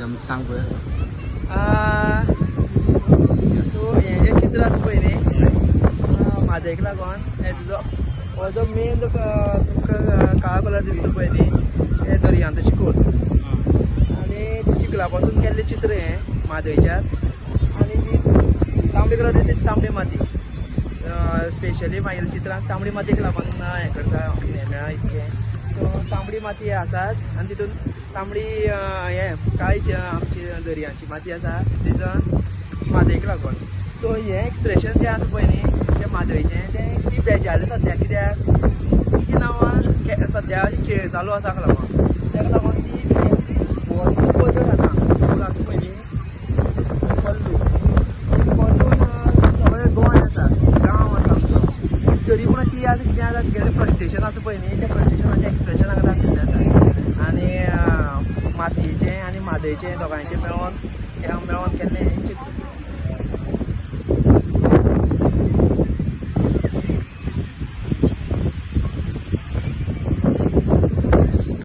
तें आमकां सांग पळय. सो हें जें चित्र आसा पळय न्ही म्हादयक लागून हें तुजो हो जो मेन तुमकां काळो कलर दिसता पळय न्ही हें दर्यांचो चिकोल आनी चिखला पासून केल्लें चित्र हें म्हादयच्यात. आनी ती तांबडी कलर दिसता ती तांबडी माती. स्पेशली मागीर चित्रांत तांबडी मातयेक लागून हें करता हें मेळ्ळां इतकें. सो तांबडी माती आसाच आनी तितून तांबडी हें काळी आमची दर्याची माती आसा तितून म्हादयक लागून. सो हें एक्सप्रेशन जें आसा पळय न्ही तें म्हादयचें तें ती बेजारलें सद्या कित्याक तिच्या नांवान सद्या खेळ चालू आसा ताका लागून ताका लागून ती हो बदल आतां पूल आसा पळय न्ही पल्लू पल्लून सगळें गोंय आसा गांव आसा आमचो तरी पूण ती आतां कितें आसा तिगेलें फ्रस्ट्रेशन आसा पळय न्ही तें फ्रस्ट्रेशनाचें एक्सप्रेशन हांगा दाखयल्लें आसा. आनी मातयेचें आनी म्हादयचें दोगांयचें मेळोन हें मेळोन केल्लें.